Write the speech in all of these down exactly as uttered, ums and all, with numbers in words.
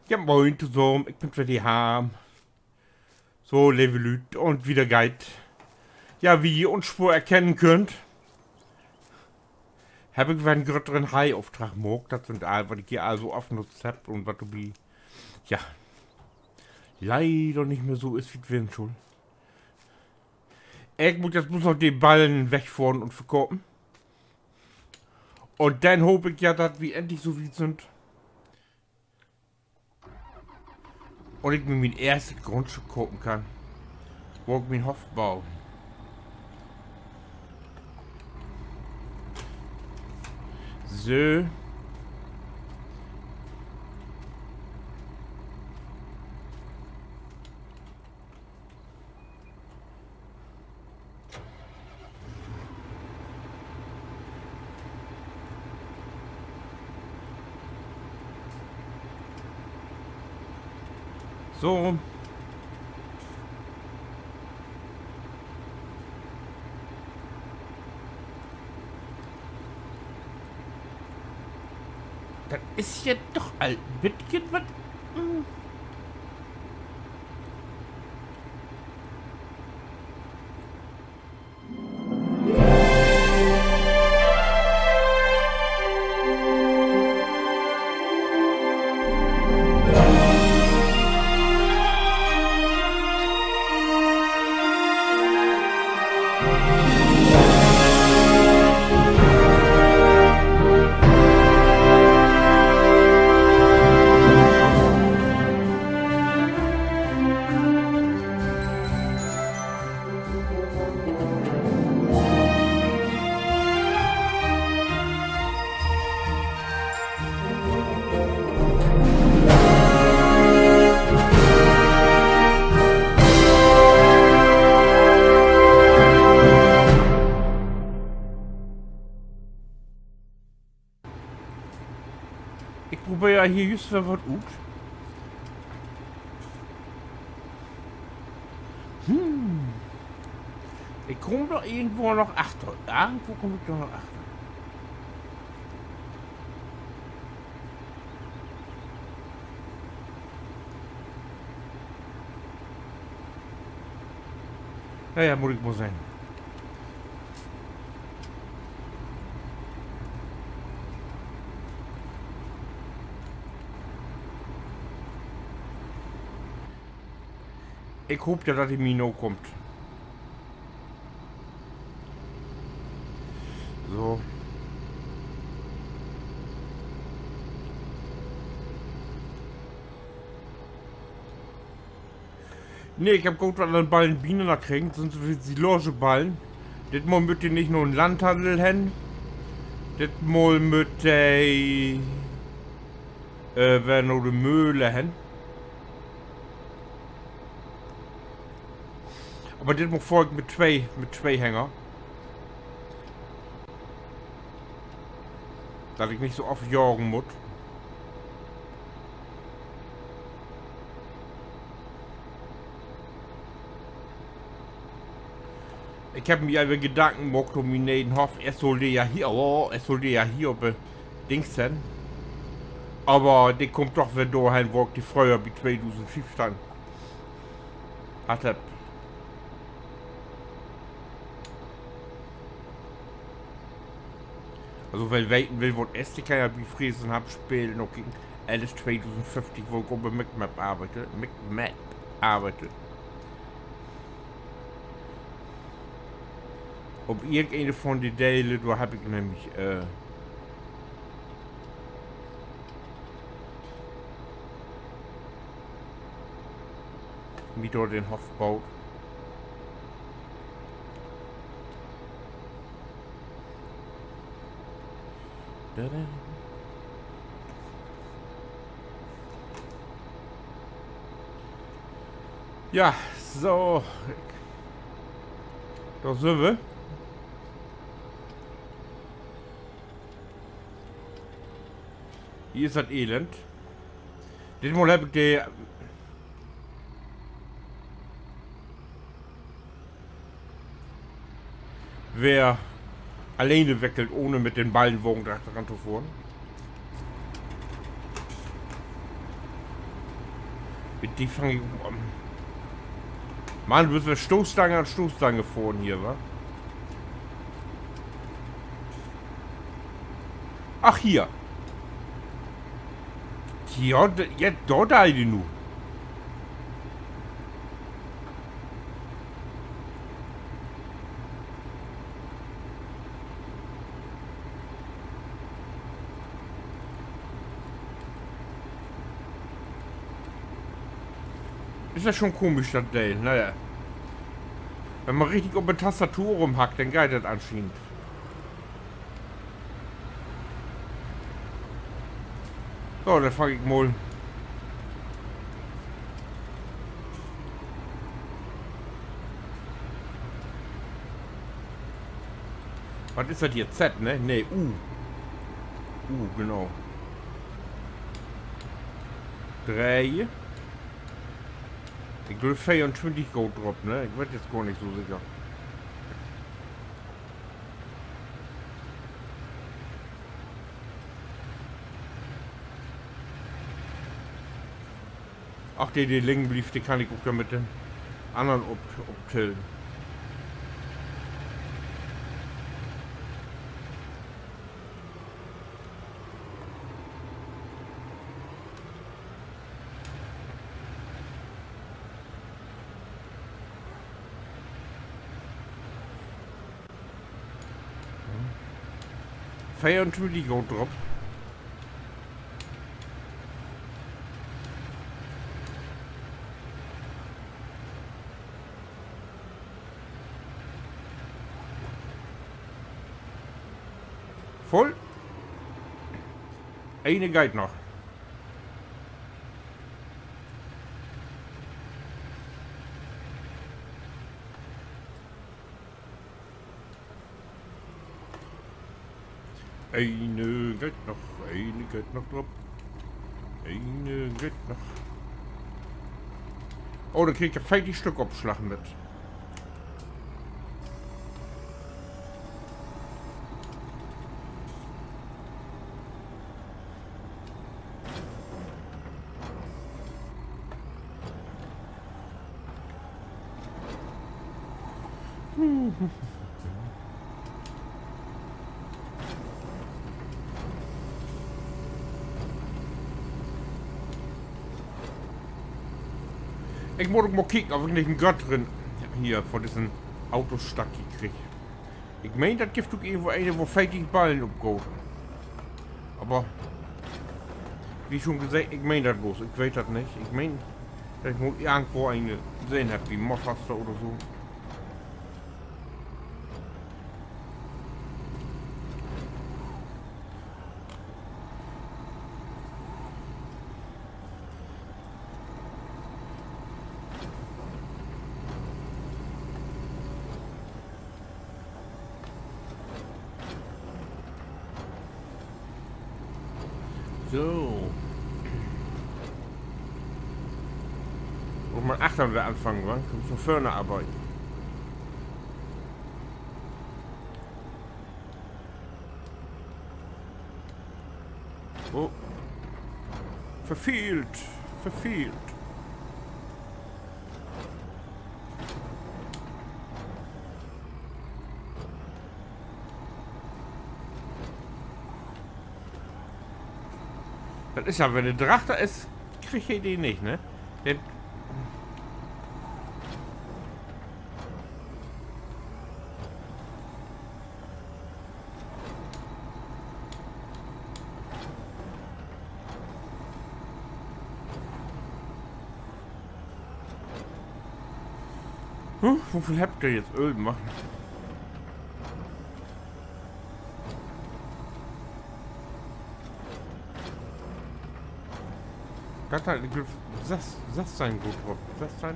Ja, moin tosamen, ik bün weer de Harm. So, leve Lüüd, un wieder geiht. Ja, wie ji uns woll erkennen köönt, heff ik weer en grötteren Heiopdrag maakt. Dat sünd all, wat ik hier all so afnutzt heff un wat dorbi, ja, leider nich mehr so is, wie 't ween schull. Ik mutt jetzt blots noch de Ballen wegfohren un verkopen. Un denn hoop ik ja, dat wi endlich so wiet sünd, un ik mi mien eerstet Grundstück kopen kann, wo ik mien Hoff bau. So. So. Dat is ja doch al en bietjen wat, hm. Ik probeer hier jüst weer wat ut. Hm. Ik kumm dor irgendwo noch achter. Irgendwo kumm ik dor noch achter. Na ja, mutt ik mal sehn. Ik hoop ja, dat de mi nakummt. So. Nee, ik heff goot wat an Ballen binanner kregen, sünd so Silageballen. Ditmal mööt de nich na 'n Landhandel hen. Ditmal mööt de, äh, weer na de Möhl hen. Aver ditmal fohr ik mit twee, mit twee Hänger. Dat ik nich so oft jagen mutt. Ik heff mi al weer Gedanken maakt üm mien ne'en Hoff. Eerst sull de ja hier, oh, eerst sull de ja hier op de Dings hen. Aver de kummt doch weer dorhen, wo ik de fröher bi tweedusendfiefteihn hatt heff. Also, well weten will, wat is, de kann ja bi Fresen Hub spelen, ok kieken, L S tweedusendföfftig, wo ik op de Micmap arbeite, Micmap arbeite. Op irgendeen von de Delen, dor heff ik nämlich, äh, mi dor den Hoff baut. Dada. Ja, so. Dor sünd wi. Hier is dat Elend. Ditmal heff ik de weer alleen wickelt, ahn mit den Ballenwagen dor achteran to fohren. Mit de fang ik an. Mann, du büst weer Stoßstange an Stoßstange fohren hier, wa? Ach, hier. Ja, d-, ja, dor deit de nu. Is ja schon komisch, dat Deel. Na ja. Wenn man richtig op de Tastatur rumhackt, denn geiht dat anschienend. So, denn fang ik mal. Wat is dat hier? Z, ne? Nee, U. U, genau. Dree. Ik glööv, veeruntwintig gaht drop, ne? Ik weet nu gor nich so seker. Ach, de, de liggen blifft, de kann ik ok dor mit den annern op-, optillen. Veeruntwintig gaht drop. Vull. Ene geiht noch. Ene geiht noch, ene geiht noch drop. Ene geiht noch. Oh, dor krieg ik ja veertig Stück op Slag mit. Ik mutt ok mal kieken, of ik nich en Gurt rin hier vör dissen Autostack hier krieg. Ik meen, dat gifft ok irgendwo ene, wo veertig Ballen op gaht. Aver, wie schon seggt, ik meen dat bloots. Ik weet dat nich. Ik meen, dat ik mal irgendwo ene sehn hebb, bi Modhunters oder so. So. Mutt man achtern weer anfangen, wa? Kannst von vörn arbeiden. Oh. Verfehlt. Verfehlt. Dat is ja, wenn de Drachter is, kriggt he de nich, ne? De Huh, woveel hebbt wi jetzt Öl maakt? Dat hett, ik glööv, söss-, sössteihn goot op. Sössteihn?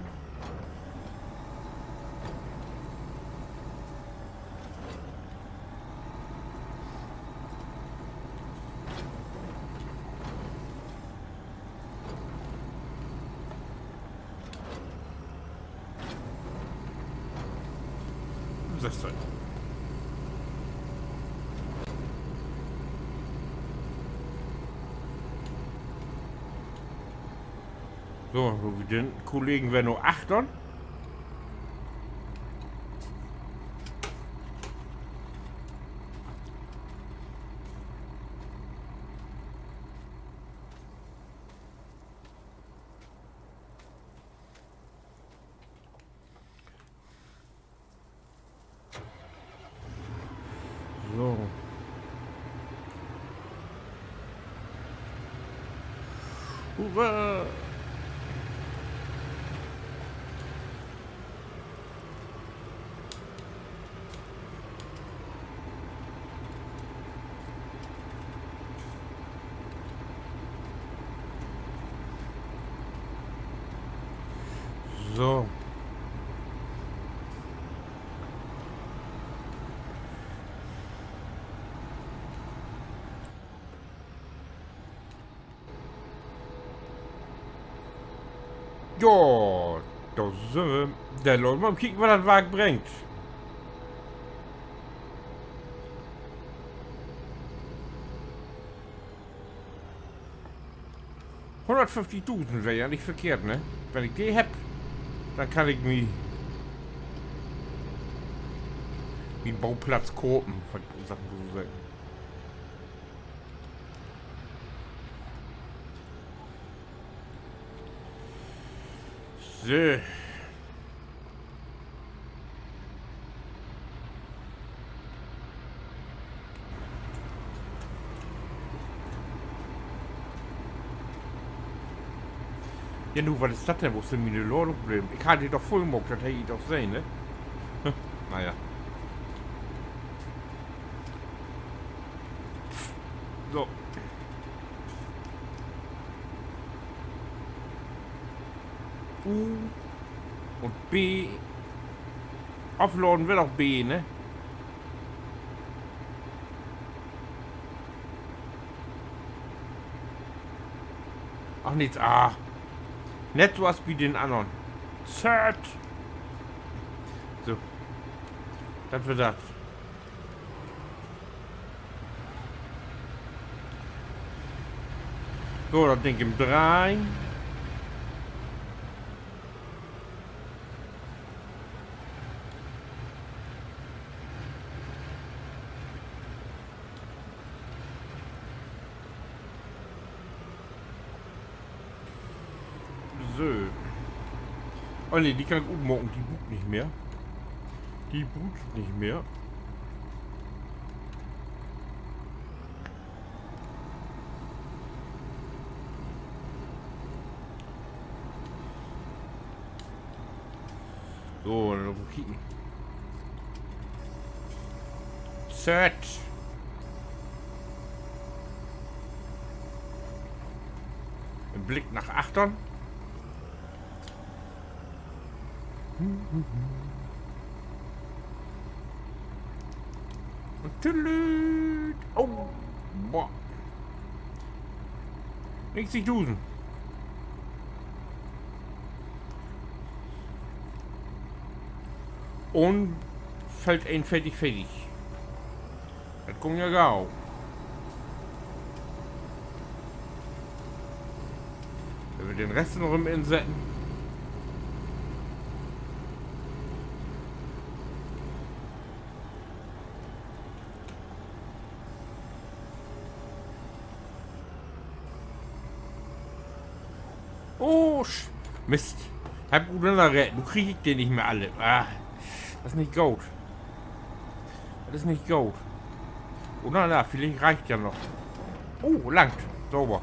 Sössteihn. So, so wie den Kollegen weer nu achtern. So. Hurra! So. Jo, dor sünd wi. Denn laat mal kieken, wat dat Wark bringt. Hunnertföfftigdusend weer ja nich verkehrt, ne? Wenn ik de hebb, denn kann ik mi mien Booplatz kopen, wat ik so seggen. So. Ja, nu, wat is dat denn? Wo is denn miene Ladung bleven? Ik harr de doch vull maakt, dat harr ik doch sehn, ne? Na ja. So. U un B. Afladen weer doch B, ne? Ach, nix. Ah. Nett so as bi den annern. Z. So. Dat weer dat. So, dat Ding ümdreihen. So. Oh nee, de kann ik utmaken, de bruuk ik nich mehr. De bruuk ik nich mehr. So, denn mal kieken. Search. En Blick na achtern. Un tüdelüt. Oh. Boah. Negentigdusend. Un Feld een veertig veertig. Dat gung ja gau. Wenn wi den Rest noch üm insetten. Oh, Sch-, Mist. Hebb ik uteenanner reten. Nu krieg ik de nich mehr alle. Ah, dat is nich goot. Dat is nich goot. Oder na, villicht reckt ja noch. Oh, langt. Sauber.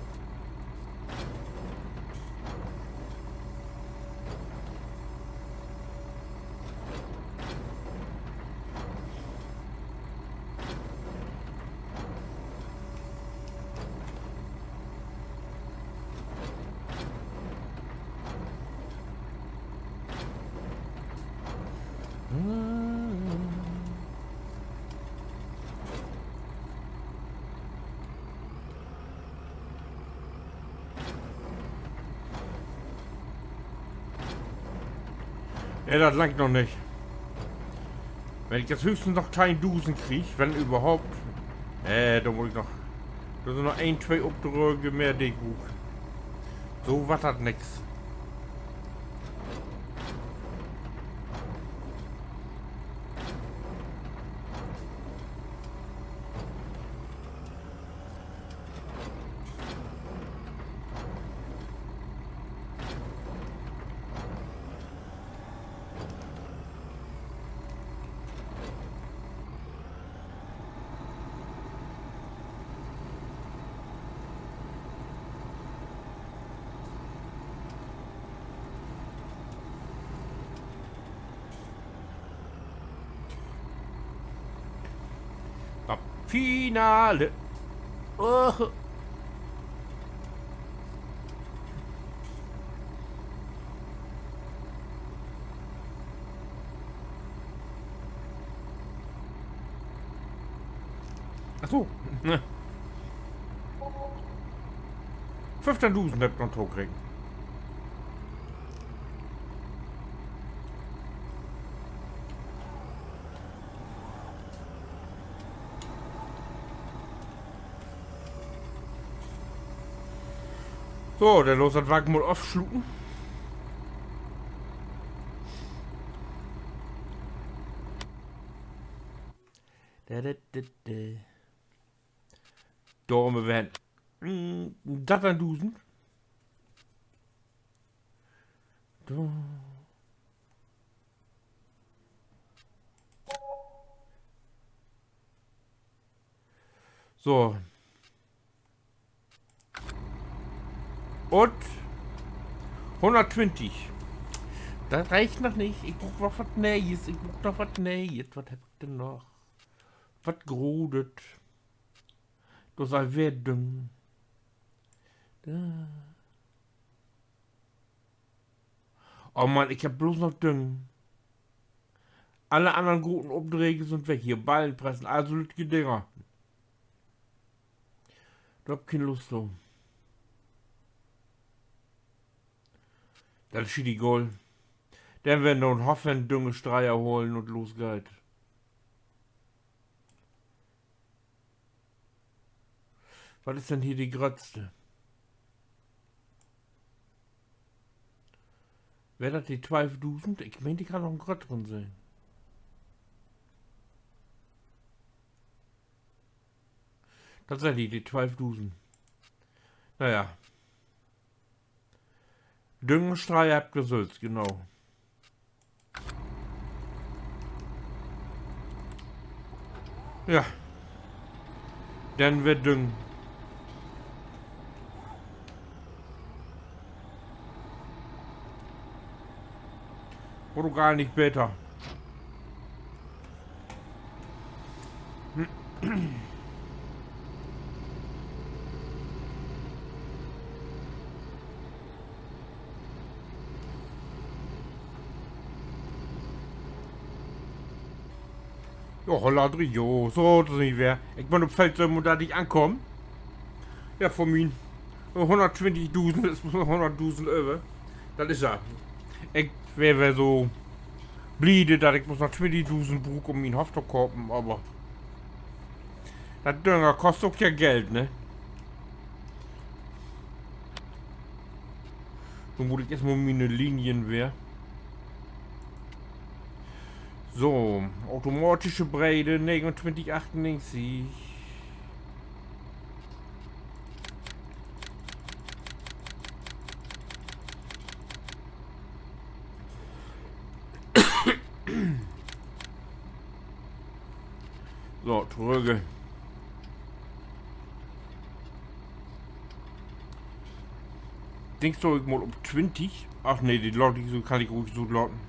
Nee, dat langt noch nich. Wenn ik nu höchstens noch teihndusend krieg, wenn överhaupt. Nee, dor mutt ik noch, dor sünd noch een, twee Opdrääg mehr, de ik bruuk. So warrt dat nix. Finale. Oh. Ach so. Föffteihndusend hebb ik noch to kriegen. So, denn laat uns dat Wark mal afsluten. Da, da, da, da. Dor ümmer weer, mm, dat denn dusend. Do. So. Un hunnerttwintig. Dat reckt noch nich. Ik bruuk noch wat Nee'es. Ik bruuk noch wat Nee'es. Wat hebb ik denn noch? Wat Grotes. Dor sall weer Düngen. Dor. Oh Mann, ik hebb blots noch Düngen. Alle annern groten Opdrääg sünd weg. Hier, Ballenpressen, all so lüttje Dinger. Dor hebb ik keen Lust to. Dat is schietegal. Denn weer noch en Hoffenn Düngestreier holen un los geiht. Wat is denn hier de gröttste? Weer dat de twölfdusend? Ik meen, ik harr noch en grötteren sehn. Dat sünd de, de twölfdusend. Na ja. Düngestreier hebb ik sülvst, genau. Ja. Denn weer Düngen. Wurr ok gor nich beter. Jo, holla, drie, jo, so, dor sünd wi weer. Ik bün op Feld söven un dartig ankamen. Ja, vun mien hunnerttwintigdusend is hunnertdusend över. Dat is ja. Ik weer, weer so bliede, dat ik blots noch twintigdusend bruuk, üm mien Hoff to kopen, aver dat Dünger kost ok ja Geld, ne? Nu mutt ik eerst mal miene Linien weer. So, automatische Breide, negenuntwintig achtunnegentig. So, trügge. Denkst du, ik mutt op twintig? Ach nee, de laat ik so, kann ik ruhig so laten.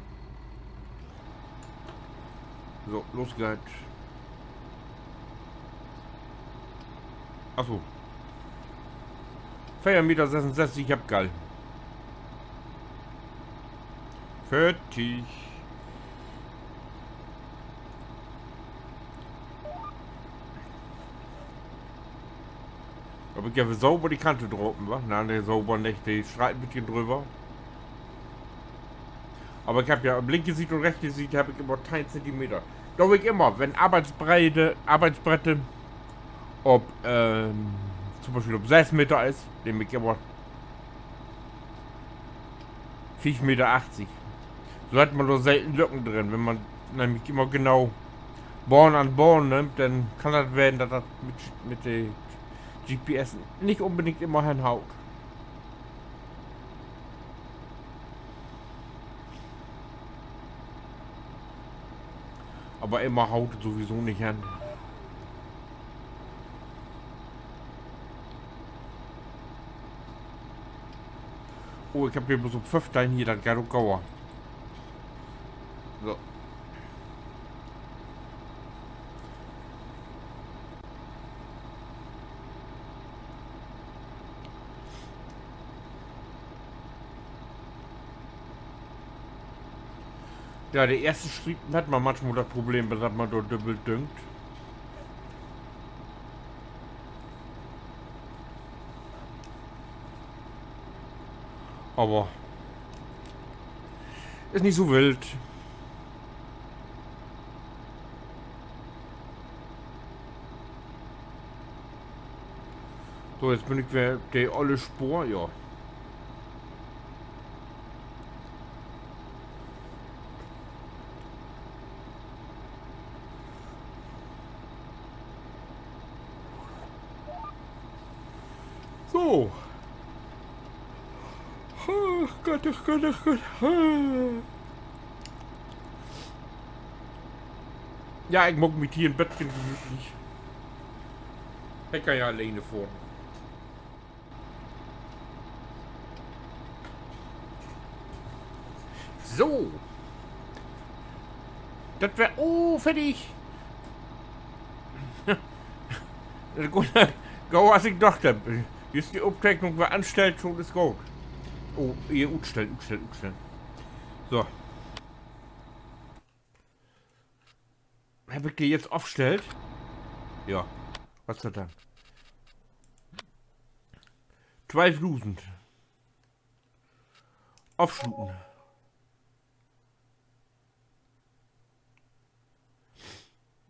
So, los geiht. Ach so. Veer Meter sössunsösstig, ik heff Gall. Fertig. Aver ik heff sauber de Kante drapen, wa? Na, nee, sauber nich. De streit en beten dröver. Aver ik heff ja op linke Siet un rechte Siet heff ik immer teihn Zentimeter. Do ik immer, wenn Arbeitsbreite, Arbeitsbrette op, ähm, to'n Bispeel op söss Meter is, nehm ik immer fief Meter achtig. So hett man dor selten Lücken drin. Wenn man nämlich immer genau Bahn an Bahn nimmt, denn kann dat wesen, dat dat mit, mit de G P S nich unbedingt immer henhaut. Aver immer haut dat sowieso nich hen. Oh, ik heff hier blots op föffteihn, hier, dat geiht ok gauer. So. Ja, de eerste Striepen hett man manchmal dat Problem, dat man dor dübbelt düngt. Aver is nich so wild. So, nu bün ik weer de olle Spoor, ja. So. Ach Gott, ach Gott, ach Gott. Ja, ik maak mi hier en beten gemütlich. Ik kann ja alleen fohren. So. Dat weer, oh, fertig. Gau, as ik dacht hebb. Is de Opteknung weer anstellt, schon is goot. Oh, hier, utstellen, utstellen, utstellen. So. Hebb ik de jetzt afstellt? Ja. Wat is dat denn? Twölfdusend. Afsluten.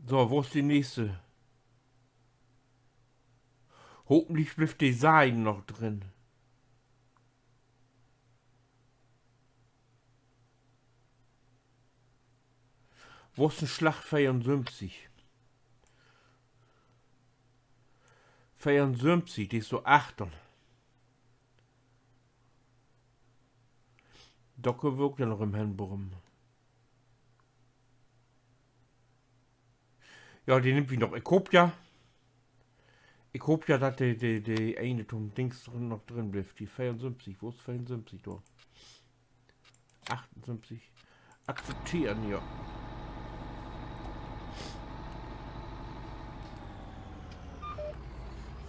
So, wo is de nächste? Hopentlich blifft de Seien noch drin. Wo is en Slag veerunsöventig? Veerunsöventig, de is so achtteihn. Dor köönt wi ok ja noch üm hen brummen. Ja, de nimmt wi noch. Ik hoop ja, ik hoop ja, dat de, de, de ene to'n Dings drin, noch drin blifft. De veerunsöventig, wo is veerunsöventig dor? Achtensöventig. Akzepteren, ja.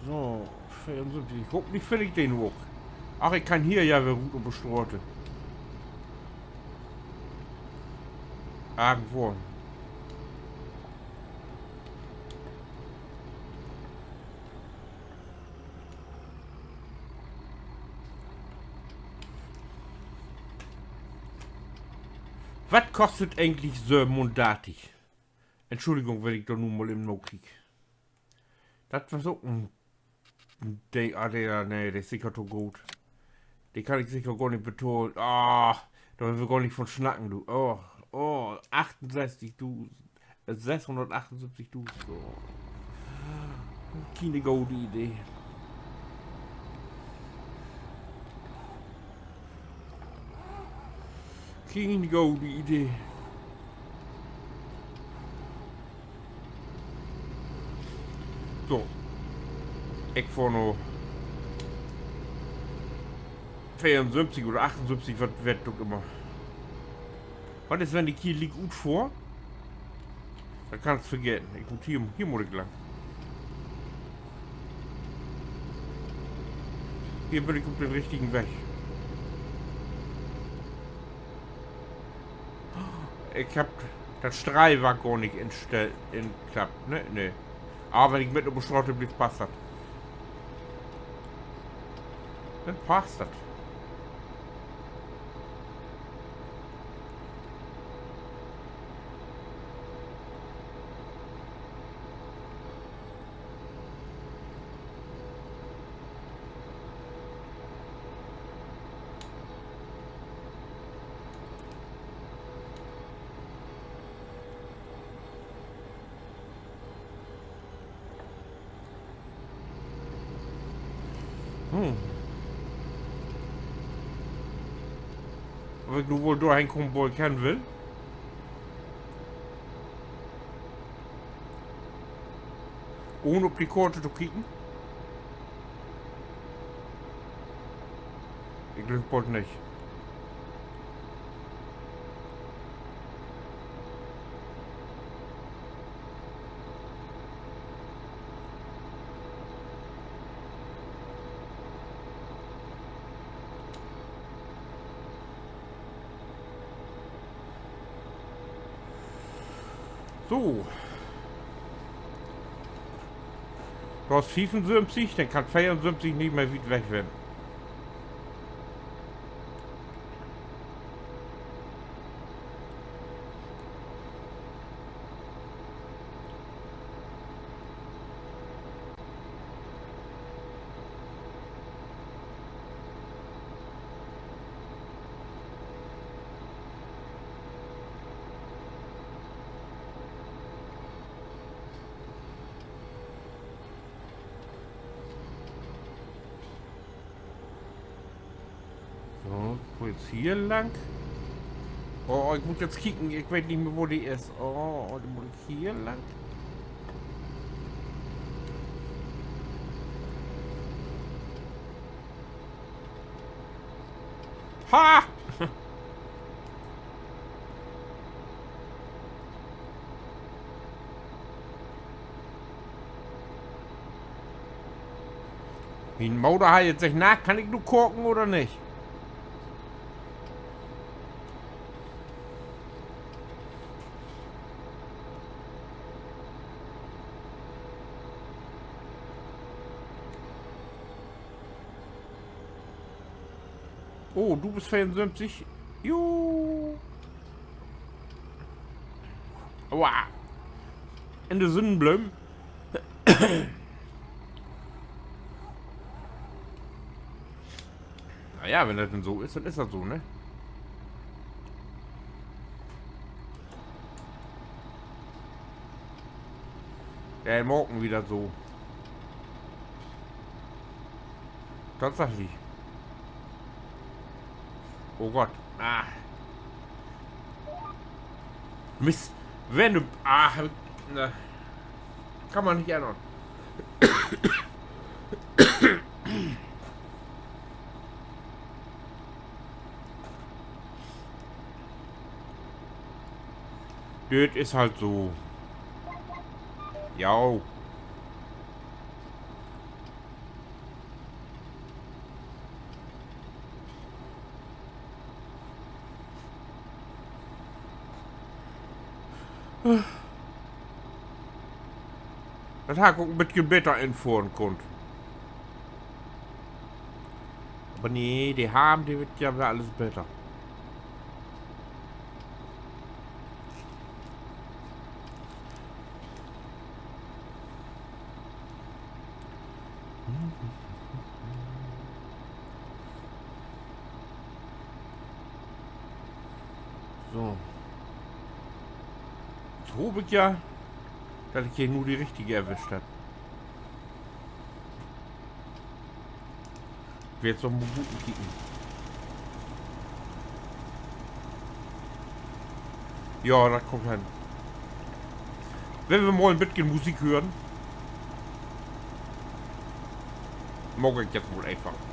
So, veerunsöventig. Hopentlich finn ik de nu ok. Ach, ik kann hier ja weer rut op de Straat. Irgendwo. Wat kostet egentlich sövenundartig? Entschuldigung, wenn ik dor nu mal even nakiek. Dat was ok en, de, ah, de, nee, de is seker to goot. De kann ik seker gor nich betahlen. Ah, dor wüllt wi gor nich von snacken, du. Oh, oh, achtunsösstig, du. Sesshunnertachtunsösstig, du. So. Kiene gode Idee. Kiene gode Idee. So. Ik fohr nu veerunsöventig oder achtunsöventig, wat, wat ok ümmer. Wat is, wenn ik hier liek ut fohr? Dat kannst vergeten. Ik mutt hier, hier mutt ik lang. Hier bün ik op den richtigen Weg. Ik hebb dat Streewark gor nich instell-, inklappt, ne? Nee. Aver wenn ik mit op de Straat blief, passt dat. Denn passt dat. Hm. Of ik nu woll dorhen kaam, wo ik hen will? Ohne op de Koort to kieken? Ik glööv bold nich. So. Dat is fiefunsöventig, denn kann veerunsöventig nich mehr wiet weg ween. So, wo jetzt hier lang? Oh, ik mutt jetzt kieken, ik weet nich mehr, wo de is. Oh, denn mutt ik hier lang. Ha! Mien Moder hett jetzt seggt, na, kann ik nu kaken oder nich? Oh, du büst veerunsöventig. Juhu. Aua. In de Sünnenbloom. Na ja, wenn dat denn so is, denn is dat so, ne? Denn maken wi dat so. Tatsächlich. Oh Gott. Ah. Mist. Wenn du, ah, hab ik, ne. Kann man nich ännern. Dit is halt so. Ja. Dat harr ik ok en beten beter infohren kunnt. Aver nee, de Harm, de weet ja weer allens beter. So. Nu hoop ik ja, dat ik hier nu de richtige erwischt hebb. Ik will jetzt noch mal buten kieken. Ja, dat kummt hen. Wenn wi mal en beten Musik hören. Maak ik jetzt mal eenfach.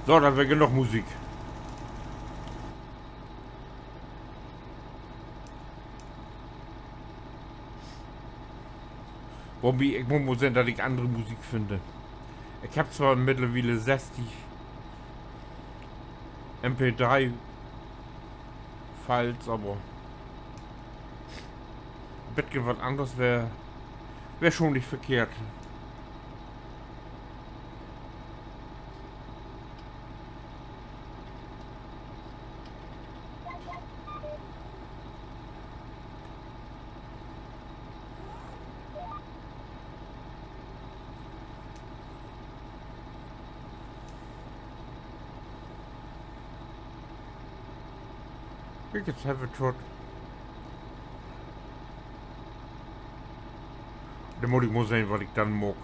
So, dat weer genoog Musik. Wobi, ik mutt mal sehn, dat ik annere Musik finn. Ik hebb zwar mittlerwiel sösstig M P dree Files, aver beten wat anners weer, weer schon nich verkehrt. Kiek, nu hebbt wi Trutt. Denn mutt ik mal sehn, wat ik denn maak.